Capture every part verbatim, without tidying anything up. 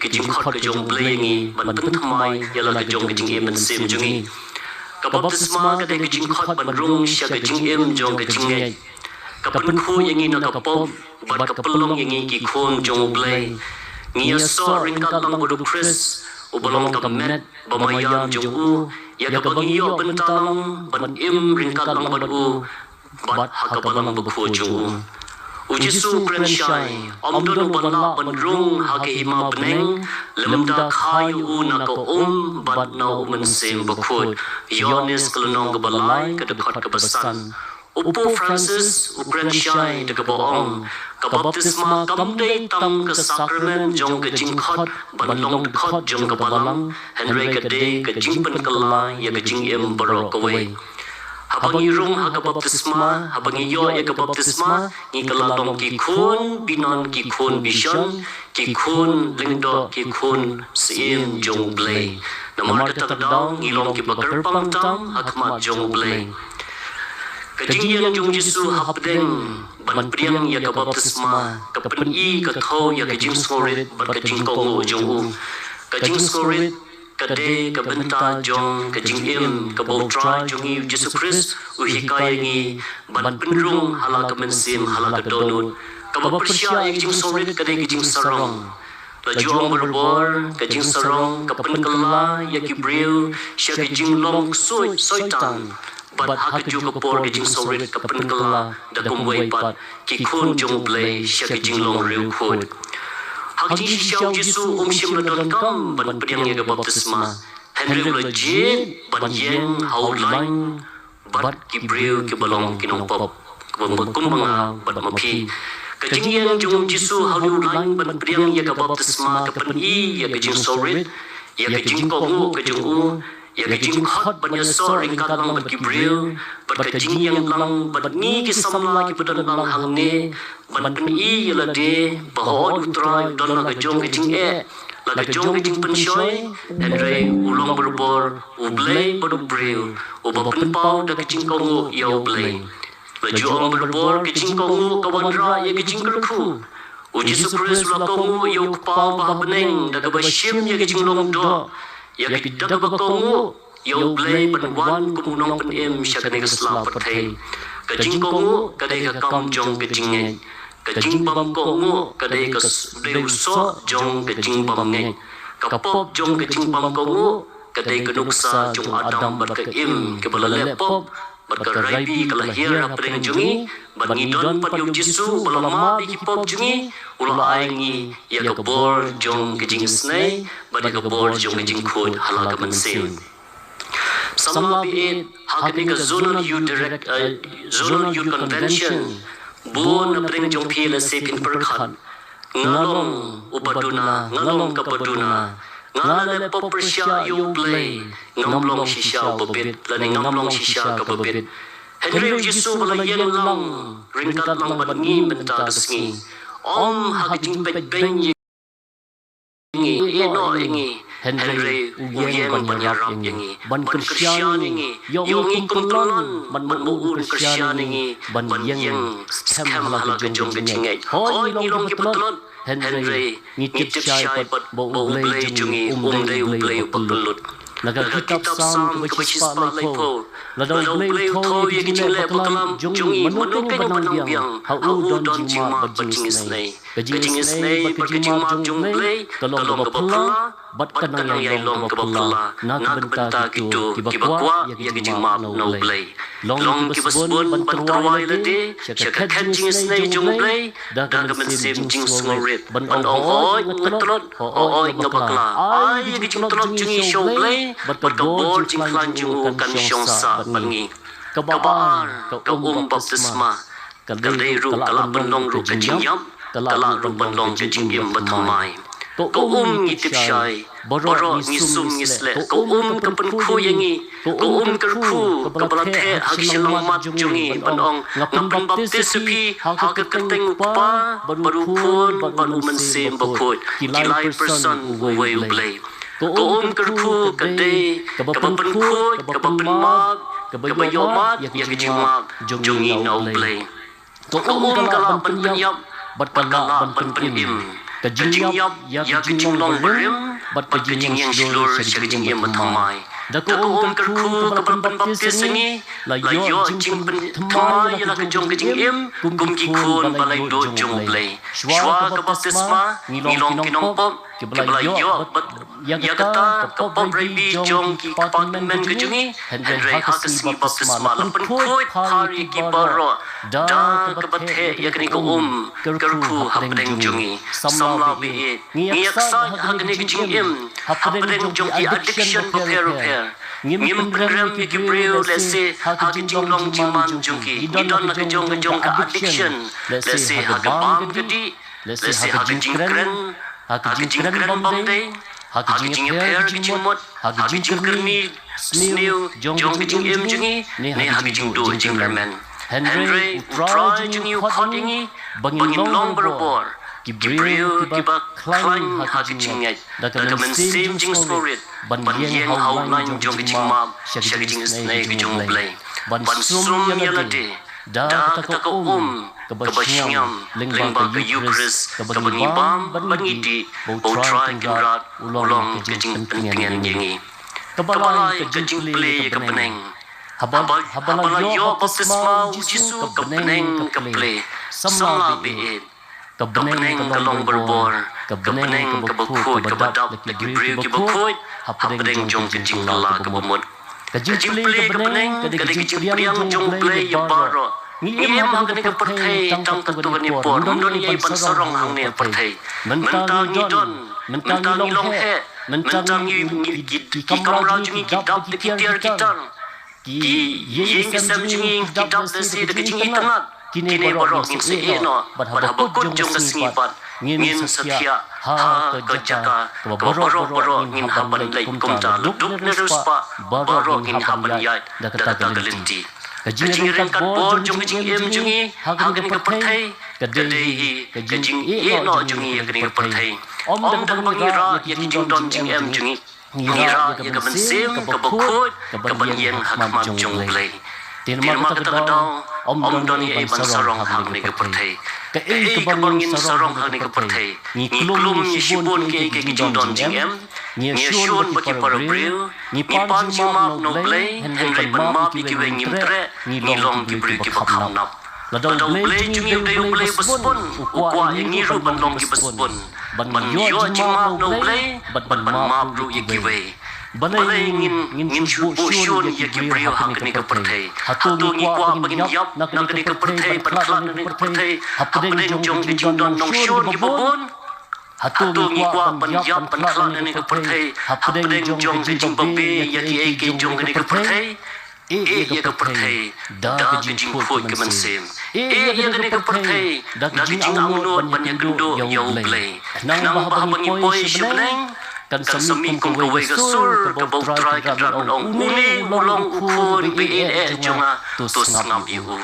ka jingkhot ka jong U Blei ïa ngi ban pynthymmai ïa la ka jong ka jingim mynsiem jong ngi. Ka baptisma ka dei ka jingkhot ban rung sha ka jingim jong ka jingngeit. Ka pynkhuid ïa ngi na ka pop bad ka pynlong ïa ngi ki khun jong U Blei. Ngi ïasoh ryngkat lang bad U Khrist uba long ka met ba maïan jong u, ïa kaba ngi ïoh bynta lang ban im ryngkat lang bad u bad ha ka balang bakhuid jong u. U Jisu u kren shai, ym don uba lah ban rung ha ka hima bneng lymda kha ïa u na ka um bad na U Mynsiem Bakhuid. Ïoannis ka lynnong kaba lai ka dkhot kaba san. U Pope Francis u kren shai da kaba ong, ka baptisma kam dei tang ka sakramen jong ka jingkhot ban long dkhot jong ka balang, hynrei ka dei ka jingpynkylla ïa ka jingim baroh kawei. Haba ngi rung ha ka baptisma, haba ngi ïoh ïa ka baptisma, ngi kylla long ki khun binan, ki khun bishon, ki khun lyngdoh, ki khun syiem jong U Blei. Namar kata ka daw ngi long kiba kyrpang tam ha khmat jong U Blei. Ka jingïeng jong U Jisu hapdeng ban pdiang ïa ka baptisma ka pyni ka thew ïa ka jingsngewrit bad ka jingkohnguh jong u. Ka jingsngewrit ka dei ka bynta jong ka jingim kaba U Trai jong ngi U Jisu Khrist u hikai ïa ngi ban pynrung ha la ka mynsiem ha la ka dohnud. Kaba pyrshah ïa ka jingsngewrit ka dei ka jingsarong. La ju ong barabor, ka jingsarong ka pynkylla ïa ki briew sha ka jinglong ksuid soitan. Bad ha kajuh ka por ka jingsngewrit ka pynkylla da kumwei pat ki khun jong U Blei sha ka jinglong riewkhuid. Ha ka jingshisha U Jisu um shym la donkam ban pdiang ïa ka baptisma, hynrei u la jied ban ïeng ha u laiñ bad ki briew kiba long ki nongpop, kumba, kumba nga bad ma phi. Ka jingïeng jong U Jisu ha u laiñ ban pdiang ïa ka baptisma ka pyni ïa ka jingsngewrit, ïa ka jingkohnguh ka jong u, ïa ka jingkhot ban ïasoh ryngkat lang bad ki briew, bad ka jingïeng lang bad ngi ki samla kiba don lang hangne, ban pyni ïa lade ba hooid U Trai u don la ka jong ka jingeh, la ka jong ka jingpynshoi, hynrei u long barabor U Blei bad u briew uba pynpaw da ka jingkohnguh ïa U Blei. La ju ong barabor, ka jingkohnguh ka wanrah ïa ka jingkyrkhu. U Jisu Khrist u la kohnguh ïa U Kpa uba ha bneng da kaba shim ïa ka jinglong doh, ïa ka, da kaba kohnguh ïa U Blei ban wan kum u nongpynim sha kane ka sla pyrthei. Ka jingkohnguh ka dei ka kam jong ka jingngeit. Ka jingbym kohnguh ka dei ka s-, dei u soh jong ka jingbym ngeit. Ka pop jong ka jingbym kohnguh ka dei ka nuksa jong Adam bad ka Im kiba la leh pop, bad ka raibi ka la hiar hapdeng jong ngi, bad ngi don pat ïa U Jisu uba la map ïa ki pop jong ngi, u la ai ngi ïa ka bor jong ka jingisynei bad ïa ka bor jong ka jingkhuid ha la ka mynsiem. Samla baieit, ha kane ka Zonal Youth Direct, eh, Zonal Youth Convention, bun na pdeng jong phi lehse phin pyrkhat, nga long uba duna, nga long kaba duna, nga la leh pop pyrshah ïa U Blei, ngam long shisha uba bit, lane ngam long shisha kaba bit. Hynrei U Jisu ba la ïeng lang ryngkat lang bad ngi mynta ka sngi, ym ha ka jingpeit beiñ ïa ngi, ïeh noh ïa ngi, hynrei u ïeng ban ïarap ïa ngi, ban kyrshan ïa ngi, ïoh ngi kum tyllon, ban mut u kyrshan ïa ngi ban ïeng skhem ha la ka jong ka jingngeit. Hooid ngi long kiba tlot, hynrei ngi tip shai pat ba U Blei jong ngi um dei U Blei uba kyllut. Na ka kitab Salm kaba shispah laiphew, lada U Blei u thew ïa ka jingleh baklam jong ngi, mano keiñ uba nang biang? Ha u don jingmap bad jingisynei. Ka jingisynei bad ka jingmap jong U Blei ka long kaba phylla bad ka nang ïai long kaba phylla na ka bynta kito kiba kwah ïa ka jingmap na U Blei. Long kiba sbun ban tyrwa ïa lade sha ka khet jingisynei jong U Blei da ka mynsiem jingsngewrit ban ong, hooid nga tlot, hooid nga bakla. Ai ïa ka jingtlot jong ngi sha U Blei bad ka bor jingkhlaiñ jong u kan shong sah bad ngi. Kaba ar, ka um baptisma. Ka dei ruh, ka lah ban long ruh ka jingïap, ka lah ruh ban long ka jingim bathymmai. Ka um ngi tip shai, baroh ngi sum ngi sleh. Ka um ka pynkhuid ïa ngi. Ka um kyrkhu kaba la theh ha ka shillong mat jong ngi ban ong, nga pynbaptis ïa phi ha ka kyrteng U Kpa bad U Khun bad U Mynsiem Bakhuid, ki lai person uwei U Blei. Ka um kyrkhu ka dei kaba pynkhuid, kaba pynmap, kaba ïohmad ïa ka jingmap jong ngi na U Blei. Ka um ka lah ban pynïap bad ka lah ban pynim. ka jingïap ïa ka jinglong barim bad ka jingïeng shlur sha ka jingim bathymmai. Da ka um kyrkhu kaba la pynbaptis ïa ngi, la ïoh jingpynthymmai ïa la ka jong ka jingim kum ki khun ba la ïoh duh jong U Blei. Shuwa ka baptisma ngi long ki nongpop kiba la ïoh bad ïa kata ka pop raibi jong ki kpa tymmen ka jong ngi. Hynrei ha ka sngi baptisma la pynkhuid phar ïa ki baroh da kaba theh ïa kane ka um kyrkhu hapdeng jong ngi. Samla baieit, ngi ïaksaid ha kane ka jingim hapdeng jong ki addiction bapher bapher. Ngim pynrem ïa ki briew lehse ha ka jinglong jingman jong ki. Ngi don ha ka jong ka jong ka addiction, lehse ha ka bam ka dih, lehse ha ka jingkren, ha ka jingkren bymdei, ha ka jingïapher ka jingmut, ha ka jingkyrni sniew jong ka jingim jong ngi, ne ha ka jingduh jingkyrmen. Hynrei U Trai jong ngi u khot ïa ngi ba ngin long barabor ki briew kiba khlaiñ ha ka jingngeit da ka mynsiem jingsngewrit ban ïeng ha u laiñ jong ka jingmap sha ka jingisynei ka jong U Blei, ban sum ïa lade da kata ka um kaba shngiam lyngba ka Eukharist kaba ngi bam bad ngi dih, ba U Trai Kynrad u long ka jingpyntngen ïa ngi. Kaba lai, ka jingplie ïa ka bneng. Haba, haba la ïoh baptisma U Jisu, ka bneng ka plie. Samla baieit, ka bneng ka long barabor, ka bneng kaba khuid kaba dap da ki briew kiba khuid hapdeng jong ka jingkylla kaba mut. Ka jingplie ka bneng ka dei ka jingpdiang jong U Blei ïa baroh. Ngi im ha kane ka pyrthei tang katto katne por, ym don ei ei ban sarong hangne ha pyrthei. Mynta ngi don, mynta ngi long heh, mynta ngi, ngi, ki, ki kamra jong ngi ki dap da ki tiar ki tar. Ki ïing ki sem jong ngi ki dap da shi da ka jingitynnad. Kine baroh ngin sa ïeh noh bad haba kut jong ka sngi pat ngin sa thiah ha ka jaka kaba baroh baroh ngin hap ban leit kumta, luk ne riewspah baroh ngin hap ban ïaid da kata ka lynti. Ka jingïaryngkat bor jong ka jingim jong ngi ha kane ka pyrthei ka dei hi ka jingïeh noh jong ngi ïa kane ka pyrthei. Ym da kaba ngi rah ïa ki jingdon jingem jong ngi. Ngi rah ïa ka mynsiem kaba khuid kaban ïeng ha khmat jong U Blei. Te namar kata ka daw ym don ei ei ban sarong ha kane ka pyrthei. Kaei kaba ngin sarong ha kane ka pyrthei? Ngi klum ïa shibun kiei kiei ki jingdon jingem. Ngi ïashun bad ki para briew. Ngi pan jingmap na U Blei, hynrei ban map ïa kiwei ngim treh. Ngi long ki briew kiba khapnap. Lada U Blei jong ngi u dei U Blei ba sbun, u kwah ïa ngi ruh ban long kiba sbun, ban ïoh jingmap na U Blei bad ban map ruh ïa kiwei. Balei ngin, ngin shu buh shun ïa ki briew ha kane ka pyrthei? Hato ngi kwah ba ngin ïap na kane ka pyrthei, ban khlad na kane ka pyrthei hapdeng jong ki jingdon nongshun kiba bun? Hato ngi kwah ban ïap ban khlad na kane ka pyrthei hapdeng jong ka jingbabe ïa kiei kiei jong kane ka pyrthei? Ïeh ïa ka pyrthei da ka jingkhuid ka mynsiem. Ïeh ïa kane ka pyrthei da ka jingangnud ban ïakynduh ïa U Blei. Khnang ba haba ngi poi sha bneng, kan sa mih kum kawei ka sur kaba U Trai Kynrad un ong, une u long u khun ba ïeit eh jong nga, to sngap ïa u.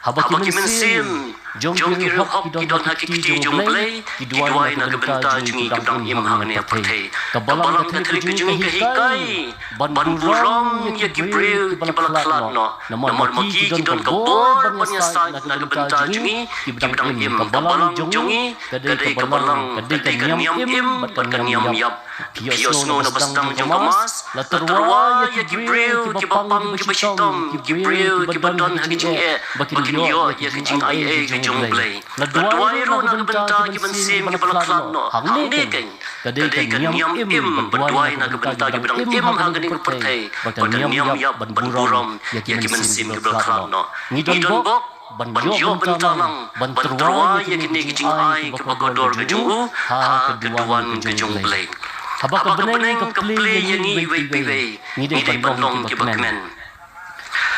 Haba ki mynsiem jong ki riewhok ki don ha ki kti jong U Blei, ki duwai na ka bynta jong ngi kiba dang im ha kane ka pyrthei. Ka Balang Katholik ka jong ngi ka hikai ban burom ïa ki briew kiba la khlad noh. Namar ma ki ki don ka bor ban ïasaid na ka bynta jong ngi kiba dang im. Ka Balang jong ngi ka dei ka Balang, ka dei ka niam im bad ka niam ïap. Phi ïohsngew na ba sdang jong ka Mass, la tyrwa ïa ki briew kiba pang kiba shitom, ki briew kiba don ha ka jingeh ba kin ïoh ïa ka jingaiei ka jong U Blei. La duwai ruh na ka bynta ki mynsiem kiba la khlad noh. Hangne keiñ ka dei ka niam im ban duwai na ka bynta kiba dang im ha kane ka pyrthei bad ka niam ïap ban burom ïa ki mynsiem kiba la khlad noh. Ngi don bok ban ïoh bynta lang ban tyrwa ïa kine ki jingai kiba kordor ka jong u ha ka duwan ka jong U Blei. Haba ka bneng ka plie ïa ngi iwei pa iwei, ngi dei ban long kiba kmen.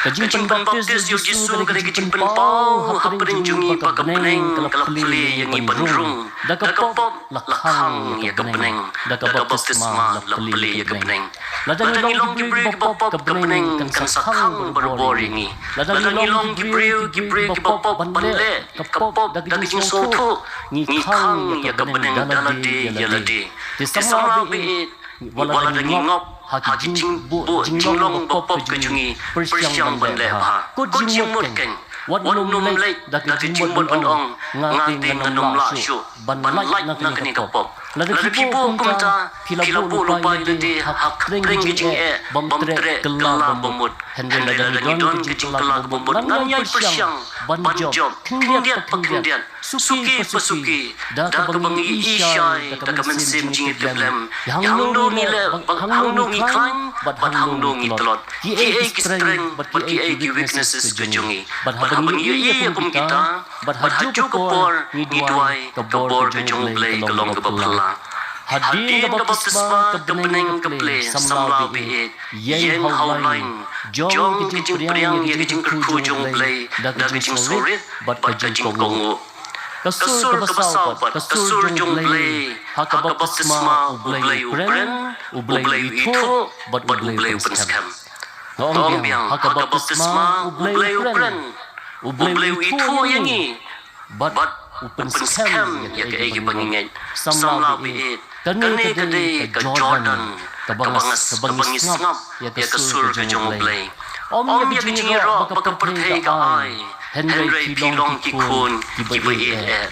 Ka jingpynbaptis ïa U Jisu ka dei ka jingpynpaw hapdeng jong ngi ba ka bneng ka la plie ïa ngi ban rung da ka pop. La khang ïa ka bneng da ka baptisma, la plie ïa ka bneng. Lada ngi long ki briew kiba pop, ka bneng kan sa khang barabor ïa ngi. Lada ngi long ki briew ki briew kiba pop ban leh ka pop da ka jingsngewthuh, ngi khang ïa ka bneng da lade ïa lade. Te samla baieit, wat lada ngi ngop ha ki jingbuh jinglong ba pop ka jong ngi, pyrshang ban leh bha. Kut jingmut keiñ. Wat nym leit da ka jingmut ban ong, nga te ngan ym lah shuh ban lait na kane ka pop. Lada phi buh kumta, phi la buh lypa ïa lade ha ka pdeng ka jingeh bym treh kylla bymut. Hynrei lada ngi don ka jingkylla kaba mut, ngan ïai pyrshang ban jop khyndiat pa khyndiat, suki pa suki, da kaba ngi ïohi shai da ka mynsiem jingïeit ka blem ïa hangno ngi leh, hangno ngi khlaiñ bad hangno ngi tlot, kiei ki strength bad kiei ki weaknesses ka jong ngi. Bad haba ngi ïohi ïa kum kita, bad ha kajuh ka por ngi duwai, ka bor ka jong U Blei ka long kaba phylla. Hadien ka baptisma ka bneng ka plie, samla baieit, ïeng ha u lain jong ka jingpdiang ïa ka jingkyrkhu jong U Blei da ka jingsngewrit bad ka jingkohnguh. Ka sur kaba saw pat, ka sur jong U Blei ha ka baptisma, U Blei u kren, U Blei u ithuh bad U Blei u pynskhem. Nga ong biang, ha ka baptisma U Blei u kren, U Blei u ithuh ïa ngi bad u pynskhem ïa kaei kaba ngi ngeit. Samla baieit, kane ka dei ka Jordan kaba nga, kaba ngi sngap ïa ka sur ka jong U Blei. Ym ïa ka jingïaroh ba ka pyrthei ka ai, hynrei phi long ki khun kiba ïeit eh.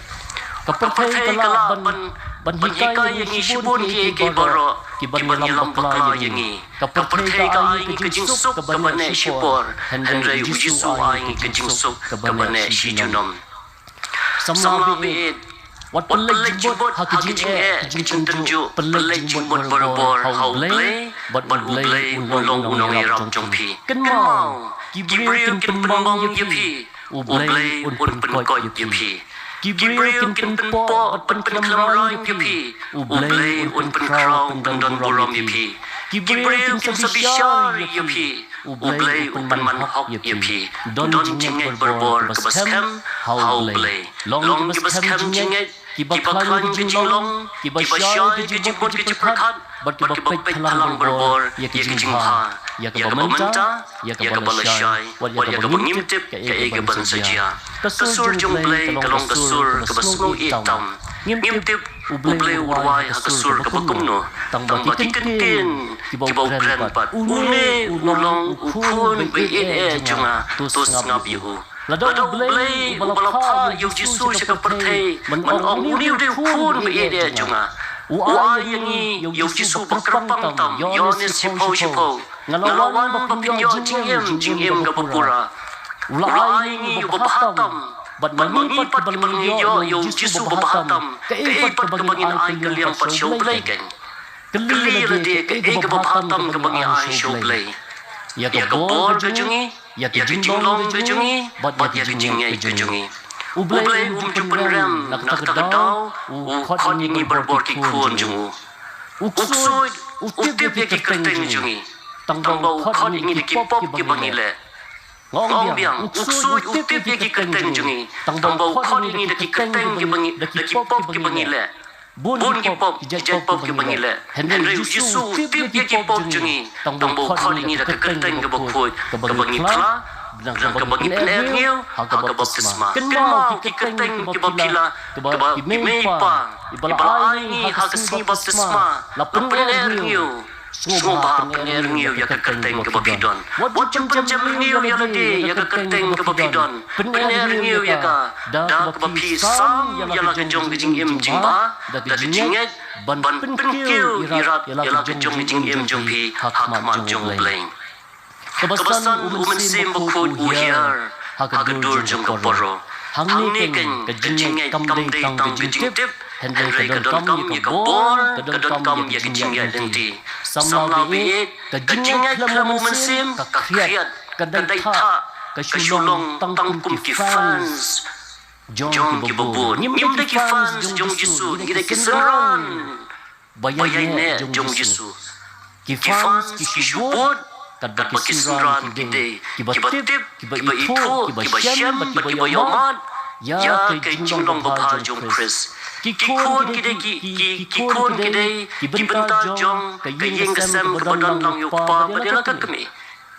Ka pyrthei ka lah ban, ban hikai ïa ngi shibun kiei kiei baroh kiba ngi lam bakla ïa ngi. Ka pyrthei ka ai ngi ka jingsuk kaba neh shipor, hynrei U Jisu u ai ngi ka jingsuk kaba neh shi junom. Samla baieit, wat pynleit jingmut ha ka jingeh, ka jingtynjuh, pynleit jingmut barabor ha U Blei bad U Blei un long U Nongïarap jong phi. Kynmaw, ki briew kin pynbang ïa phi, U Blei un pynkoit ïa phi. Ki briew kin pynpoh bad pynkhlem raiñ ïa phi, U Blei un pynkhraw pyndonburom ïa phi. Ki briew kin sa bishar ïa phi, U Blei un pynman hok ïa phi. Don jingngeit barabor kaba skhem ha U Blei. Long kiba skhem jingngeit, kiba khlaiñ ka jinglong, kiba shai ka jingmut ka jingpyrkhat bad kiba peit phalang barabor ïa ka jingbha, ïa kaba mynta, ïa kaba lashai, wat ïa kaba ngim tip kaei kaban sa jia. Ka sur jong U Blei ka long ka sur kaba sngewieit tam. Ngim tip U Blei u duwai ha ka sur kaba kumno, tangba ki kyntien kiba u kren pat: Une u long U Khun baieit eh jong nga, to sngap ïa u. Lada U Blei uba la phah ïa U Jisu sha ka pyrthei, man ong, une u dei U Khun baieit eh jong nga, u ai ïa ngi ïa U Jisu ba kyrpang tam, Ïoannis shiphew shiphew. Nga la wan ba phin ïoh jingim, jingim kaba pura. U la ai ïa ngi ïa uba bha tam. Bad ma ngi pat kiba ngi ïoh ïa U Jisu uba bha tam, kaei pat kaba ngin ai kylliang pat sha U Blei keiñ? Kylli lade, kaei kaba bha tam kaba ngi ai sha U Blei? Ïa ka bor ka jong ngi, ïa ka jinglong ka jong ngi, bad ïa ka jingngeit ka jong ngi. U Blei um ju pynrem na kata ka daw u khot ïa ngi barabor ki khun jong u. U ksuid u tip ïa ki kyrteng jong ngi, tangba u khot ïa ngi da ki pop kiba ngi leh. Nga ong biang, u ksuid u tip ïa ki kyrteng jong ngi, tangba u khot ïa ngi da ki kyrteng kiba ngi, da ki pop kiba ngi leh. Bun ki pop, ki jait pop kiba ngi leh. Hynrei U Jisu u tip ïa ki pop jong ngi, tangba u khot ïa ngi da ka kyrteng kaba khuid, kaba ngi phla, bad kaba ngi pyner rngiew ha ka baptisma. Kynmaw, ki kyrteng kiba phi la, kaba i mei i pa iba la ai ïa ngi ha ka sngi baptisma, la pyner rngiew. Sngewbha pyner rngiew ïa ka kyrteng kaba phi don. Wat ju pynjem rngiew ïa lade ïa ka kyrteng kaba phi don. Pyner rngiew ïa ka da kaba phi sam ïa la ka jong ka jingim jingbha, da ka jingngeit, ban pynkiew irat ïa la ka jong ka jingim jong phi ha khmat jong U Blei. Kaba san, U Mynsiem Bakhuid u hiar ha ka dur jong ka poro. Hangne keiñ ka jingngeit kam dei tang ka jingtip, hynrei ka donkam ïa ka bor, ka donkam ïa ka jingïaid lynti. Samla baieit, ka jingngeit khlem U Mynsiem ka khriat, ka dei thah, ka shu long tang kum ki fans jong kiba bun. Ngim dei ki fans jong U Jisu, ngi dei ki synran ba ïaineh jong U Jisu. Ki fans ki shu bud katba ki synran ki dei kiba tip, kiba ithuh, kiba shem bad kiba ïohmad ïa ka jinglong babha jong U Khrist. Ki khun ki dei ki, ki, ki khun ki dei ki bynta jong ka ïing ka sem kaba don lang ïa u kpa bad ïa la ka kmie.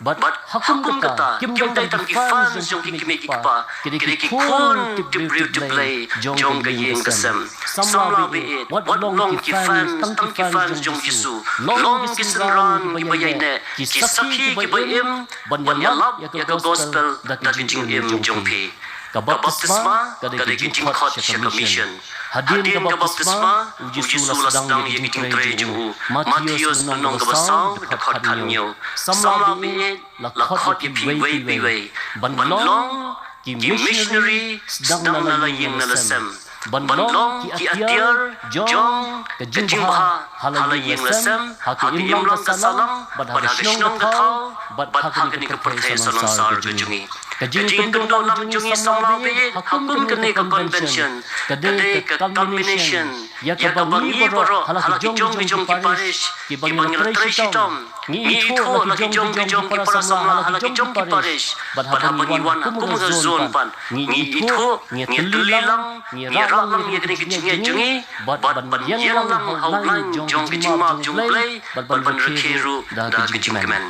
Bad ha kum kata, kim dei tang ki fans jong ki kmie ki kpa, ki dei ki khun tip briew tip Blei jong ka ïing ka sem. Samla baieit, wat long ki fans, tang ki fans jong u Jisu. Long ki synran kiba ïaineh, ki sakhi kiba im, ban ïalap ïa ka gospel da ka jingim jong phi. Ka baptisma ka dei ka jingkhot sha ka mission. Hadien ka baptisma, u Jisu u la sdang ïa ka jingtrei jong u. Mathaios lynnong kaba saw, dkhot khathynñiew. Samla baieit, la khot ïa phi iwei pa iwei ban long ki missionary sdang na la ïing na la sem, ban long ki atiar jong ka jingbha ha la ïing la sem, ha ka imlang ka sahlang, bad ha ka shnong ka thaw, bad ha kane ka pyrthei salonsar ka jong ngi. Ka jingkynduh lang jong ngi samla baieit ha kum kane ka convention ka dei ka culmination ïa kaba ngi baroh ha la ki jong ki jong ki parish kiba ngi la trei shitom. Ngi ithuh la ki jong ki jong ki para samla ha la ki jong ki parish, bad haba ngi wan ha kum ka zone pat, ngi ithuh, ngi tylli lang, ngi rah lang ïa kane ka jingngeit jong ngi, bad ban ïeng lang ha u laiñ jong ka jingmap jong U Blei, bad ban rakhe ruh da ka jingkmen.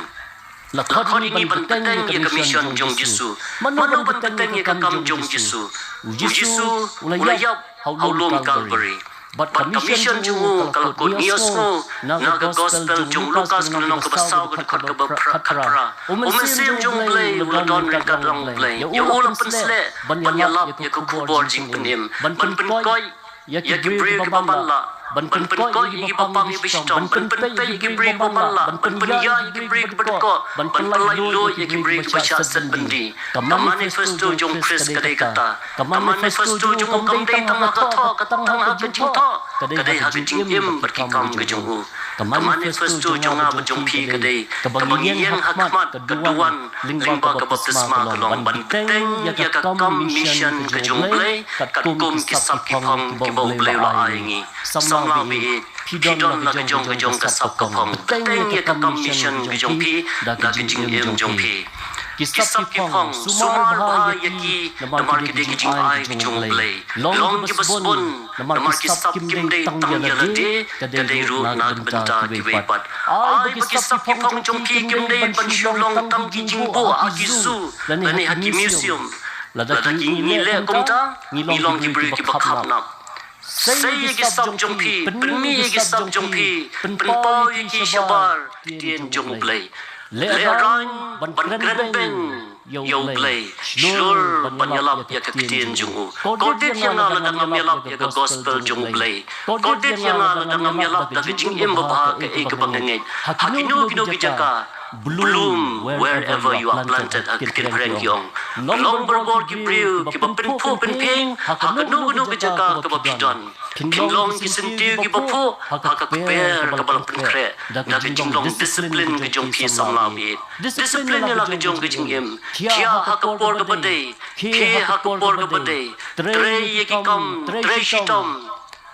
La khot ïa ngi ban bteng ïa ka mission jong U Jisu. Mano ban bteng ïa ka kam jong U Jisu? U Jisu u la ïap ha u lum Calvary. Bad ka mission jong u ka la kut, ngi ïohsngew na ka gospel jong u Lukas ka lynnong kaba saw, ka dkhot kaba khatphra. U Mynsiem jong U Blei u la don ryngkat lang U Blei. Ïa u la pynsleh ban ïalap ïa ka khubor jingpynim, ban pynkoit ïa ki briew kiba matlah, ban pynkoit ïa kiba pang ïa kiba shitom, ban pynpeit ïa ki briew kiba matlah, ban pynïaid ïa ki briew kiba dkoh, ban pynlait luid ïa ki briew kiba shah set byndi. Ka manifesto jong U Khrist ka dei kata. Ka manifesto jong u kam dei tang ha ka thoh, ka tang ha ka jingthoh, ka dei ha ka jingim bad ki kam ka jong u. Ka manifesto jong nga bad jong phi ka dei kaba ngi ïeng ha khmat ka duwan lyngba ka baptisma ka long ban bteng ïa ka kam mission ka jong U Blei katkum ki sap ki phong kiba U Blei u la ai ïa ngi. Samla baieit, phi don la ka jong ka jong ka sap ka phong. Bteng ïa ka kam mission ka jong phi da ka jingim jong phi. Ki sap ki phong, sumar bha ïa ki namar ki dei ki jingai ka jong U Blei. Long kiba sbun namar ki sap kim dei tang ïa lade, ka dei ruh na ka bynta kiwei pat. Ai ba ki sap ki phong jong phi kim dei ban shu long tang ki jingbuh ha ki zoo lane ha ki museum. Lada ki ngi leh kumta, ngi long ki briew kiba khapnap. Sei ïa ki sap jong phi, pynmih ïa ki sap jong phi, pynpaw ïa ki shabar ktien jong U Blei. Lehraiñ ban kren beiñ ïa U Blei, shlur ban ïalap ïa ka ktien jong u. Kordit ïa nga lada ngam ïalap ïa ka gospel jong U Blei. Kordit ïa nga lada ngam ïalap da ka jingim babha kaei kaba nga ngeit. Ha kino kino ki jaka, bloom wherever you are planted, ha ka ktien phareng ki ong. Long barabor ki briew kiba pynphuh pynphieng ha kano kano ka jaka kaba phi don. Phin long ki syntiew kiba phuh ha ka kper kaba la pynkhreh da ka jinglong discipline ka jong phi samla baieit. Discipline ïa la ka jong ka jingim. Thiah ha ka por kaba dei, khie ha ka por kaba dei. Trei ïa ki kam, trei shitom.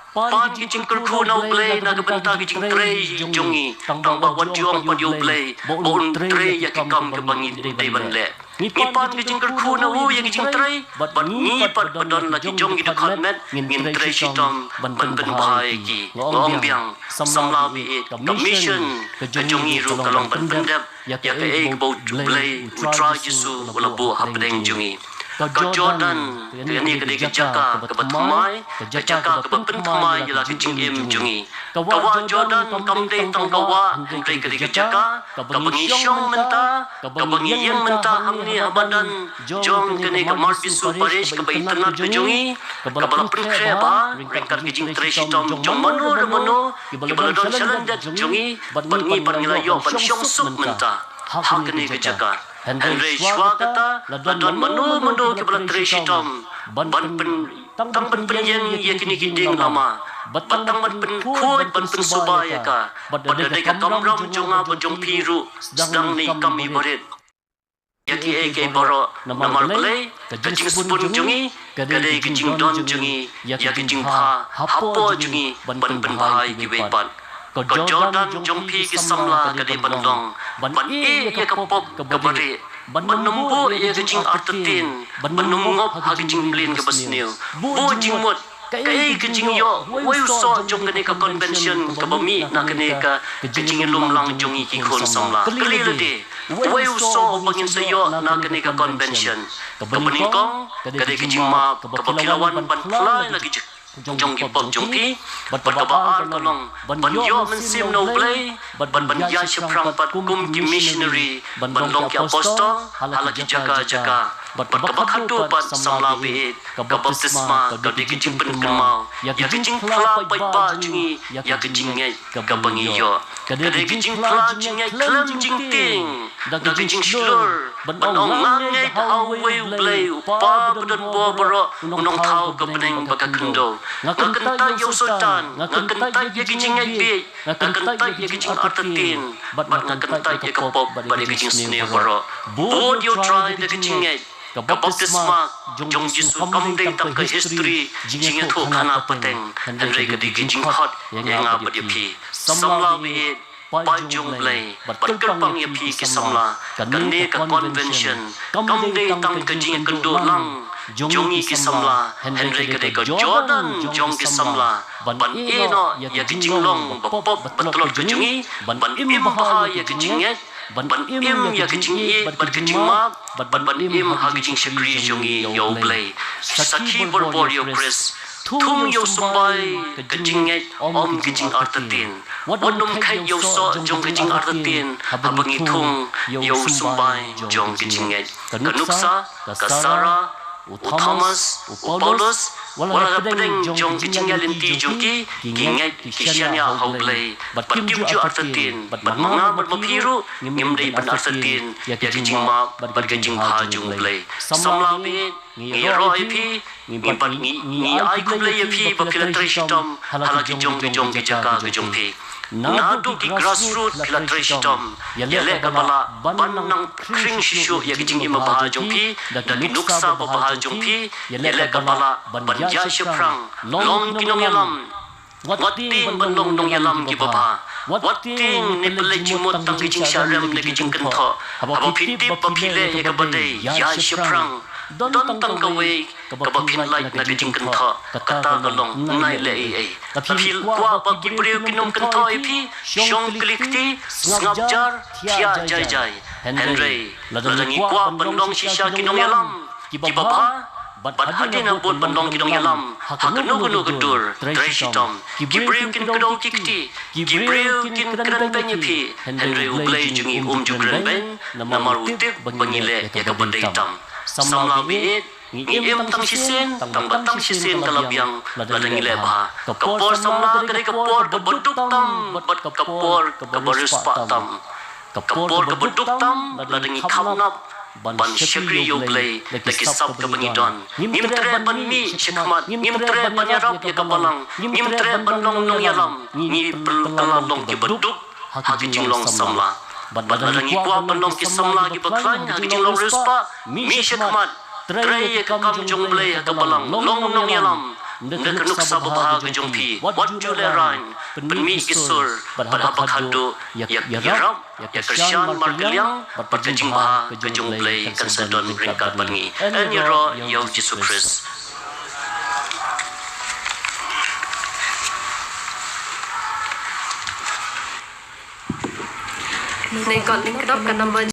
Pan ki jingkyrkhu na U Blei na ka bynta ki jingtrei jong ngi, tang ba wat ju ong pat ïa U Blei ba un trei ïa ki kam kaba ngi dei ban leh. Ngi pan ki jingkyrkhu na u ïa ki jingtrei, bad ngi pat ba don la ki jong ki dkhot met, ngin trei shitom ban pynbha ïa ki. Nga ong biang, samla baieit, ka mission ka jong ngi ruh ka long ban pyndep ïa kaei kaba U Blei, U Trai Jisu u la buh hapdeng jong ngi. Ka Jordan, kane ka dei ka jaka kaba thymmai, ka jaka kaba pynthymmai ïa la ka jingim jong ngi. Ka wah Jordan kam dei tang ka wah, hynrei ka dei ka jaka kaba ngi shong mynta, kaba ngi ïeng mynta hangne ha madan jong kane ka Marbisu Parish kaba itynnad ka jong ngi, kaba la pynkhreh bha ryngkat ka jingtrei shitom jong mano re mano kiba la don shalyndet jong ngi, bad ngi pat ngi la ïoh ban shong suk mynta ha kane ka jaka. Hynrei shuwa kata, la don mano mano kiba la trei shitom ban pyn, tang ban pynïeng ïa kine ki dieng lama, bad tang ban pynkhuid ban pynsuba ïa ka. Bad da dei ka kamram jong nga bad jong phi ruh, sdang ne i kam iba rit ïa kiei kiei baroh. Namar balei? Ka jingsbun jong ngi ka dei ka jingdon jong ngi ïa ka jingbha hapoh jong ngi ban pynbha ïa kiwei pat. Ka Jordan jong phi ki samla ka dei ban long ban ïeh ïa ka pop kaba rieh, ban ym buh ïa ka jingartatien, ban ym ngop ha ka jingmlien kaba sniew. Buh jingmut, Kaei ka jingïoh uwei u soh jong kane ka convention kaba mih na kane ka, ka jingïalumlang jong ngi ki khun samla? Kylli lade, uwei u soh uba ngin sa ïoh na kane ka convention? Kaba nyngkong ka dei ka jingmap kaba phi la wan ban khlaiñ la ki jong ki pop jong phi. Bad kaba ar ka long ban ïoh mynsiem na U Blei, bad ban ïaid shaphrang pat kum ki missionary, ban long ki apostol ha la ki jaka jaka. Bad kaba khatduh pat, samla baieit, ka baptisma ka dei ka jingpynkynmaw ïa ka jingphla paidbah jong ngi ïa ka jingngeit kaba ngi ïoh. Ka dei ka jingphla jingngeit khlem jingtieng da ka jingshlur ban ong, nga ngeit ha uwei U Blei, U Kpa badonbor baroh, U Nongthaw ka bneng bad ka khyndew. Nga kyntait ïa u Soitan, nga kyntait ïa ka jingngeit bieit, nga kyntait ïa ka jingartatien, bad nga kyntait ïa ka pop bad ïa ka jingsniew baroh. Bud ïa U Trai da ka jingngeit. Ka baptisma jong U Jisu kam dei tang ka history jingïathuhkhana pateng, hynrei ka dei ka jingkhot ïa nga bad ïa phi. Samla baieit, paid jong U Blei, bad kyrpang ïa phi ki samla, kane ka convention kam dei tang ka jingïakynduh lang jong ngi ki samla, hynrei ka dei ka jingïadon jong ki samla ban ïehnoh ïa ka jinglong ba pop ba tlot ka jong ngi, ban im bha ïa ka jingngeit, ban im ïa ka jingïeit bad ka jingmap, bad ban im ha ka jingshakri jong ngi ïa U Blei. Sakhi barabor ïa U Khrist. Thung ïa u symbai ka jingngeit, ym ka jingartatien. Wat nym kheit ïa u soh jong ka jingartatien haba ngi thung ïa u symbai jong ka jingngeit. Ka nuksa, ka Sarah, u Thomas, u Paulus, wat la hapdeng jong ka jingïaid lynti jong ki, ki ngeit, ki shaniah ha U Blei, bad kim ju artatien, bad ma nga bad ma phi ruh ngim dei ban artatien ïa ka jingmap bad ka jingbha jong U Blei. Samla baieit, ngi ïaroh ïa phi, ngi bad ngi, ngi ai khublei ïa phi ba phi la trei shitom ha la ki jong ki jong ki jaka ki jong phi. Naduh ki grassroot phi la trei shitom. Ïaleh kaba lah ban nang khring shisha ïa ka jingim babha jong phi da ki nuksa babha jong phi. Ïaleh kaba lah ban ïaid shaphrang, long ki nongïalam. Wat tieng ban long nongïalam kiba bha. Wat tieng ne pynleit jingmut tang ki jingshah rem ne ki jingkynthoh. Haba phi tip ba phi leh ïa kaba dei, ïaid shaphrang. Don tang kawei kaba phin lait na ka jingkynthoh, kata ka long nai leh ei ei. Phi kwah ba ki briew kin ym kynthoh ïa phi? Shong kli kti, sngap jar, thiah jai jai. Hynrei lada ngi kwah ban long shisha ki nongïalam kiba bha, bad hadien habud ban long ki nongïalam ha kano kano ka dur, trei shitom. Ki briew kin kdew ki kti, ki briew kin kren beiñ ïa phi, hynrei U Blei jong ngi um ju kren beiñ, namar u tip ba ngi leh ïa kaba dei tam. Samla baieit, ngi im tang shisien, tang ba tang shisien ka la biang lada ngi leh bha. Ka por samla ka dei ka por kaba duk tam bad ka por kaba riewspah tam. Ka por kaba duk tam lada ngi khapnap ban shakri ïa U Blei da ki sap kaba ngi don. Ngim treh ban mih shakhmat, ngim treh ban ïarap ïa ka balang, ngim treh ban long nongïalam. Ngi pyrkhat long kiba duk ha ka jinglong samla. Bad lada ngi kwah ban long ki samla kiba khlaiñ ha ka jinglong riewspah, mih shakhmat, trei ïa ka kam jong U Blei ha ka balang, long nongïalam. Da ka nuksa babha ka jong phi, wat ju lehraiñ, pynmih ki sur, bad haba khadduh ïa, ïarap, ïa kyrshan markylliang, bad ka jingbha ka jong U Blei kan sa don ryngkat bad ngi. Yn ïaroh ïa U Jisu Khrist. Nai kot lyngkdop ka number